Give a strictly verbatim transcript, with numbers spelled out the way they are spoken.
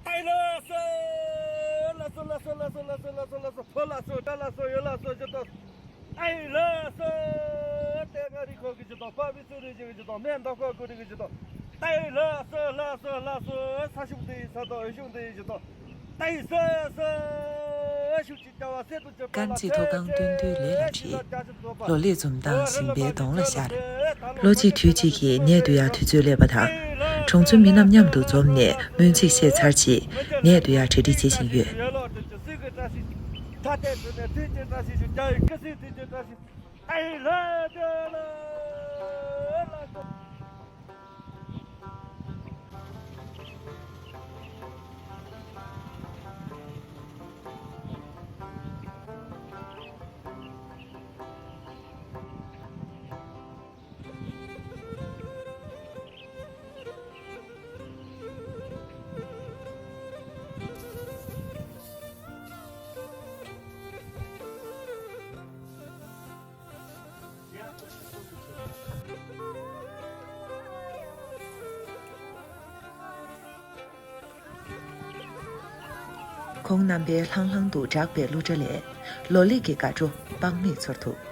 ཨེ་ལགས་སོ། ལགས་སོ་ལགས་སོ་ལགས་སོ་ལགས་སོ་ལགས་སོ་ལགས་སོ། ཕོ་ལགས་སོ། དགྲ་ལགས་སོ། ཡུལ་ལགས་སོ་ཇི་ལྟར། ཨེ་ལགས་སོ། དེ་སྔ་རི་ཁོག་གི་ཇི་ལྟར། དཔའ་བོའི་བཙུན་རིགས་ཀྱི་ཇི་ལྟར། མེ་མདའ་ཁོག་གི་རིགས་ཀྱི་ཇི་ལྟར། ཨེ་ལགས་སོ་ལགས་སོ་ལགས་སོ། ས་གཞུང་འདི་ཡི་ས་དང་འོད་སྲུང་འདི་ཡི་ཇི་ལྟར། ཨེ་ལགས་སོ། ཤུགས་ཀྱིས་བྱ་བ་སད་དུ་གྱུར་པ་ལ། ཀན་ཅི་མཐོ་སྒང་སྟོན་དུས་ལས་ལ་བྲིས། ལོ་ལེགས་འཛོམས་དང་ཞིང་པའི་གདོང་ལ་ཤར། ལོ་གཅིག་དུས་གཅིག་གི་ནས་བསྡུ་ཡག་དུས་ཚོད་སླེབས་པ་དང་། གྲོང་ཚོའི་མི་རྣམས་མཉམ་དུ་འཛོམས་ནས་སྨོན་ཚིག་བཤད་ཚར་རྗེས། ནས་བསྡུ་ཡག་གྲ་སྒྲིག་བྱེད་བཞིན་ཡོད། ཁོང་རྣམ་པའི་ལྷང་ལྷང་དུ་གྲགས་པའི་གླུ་སྒྲ་ལས། ལོ་ལེགས་ཀྱི་དགའ་སྤྲོ་དཔག་མེད་ཚོར་ཐུབ།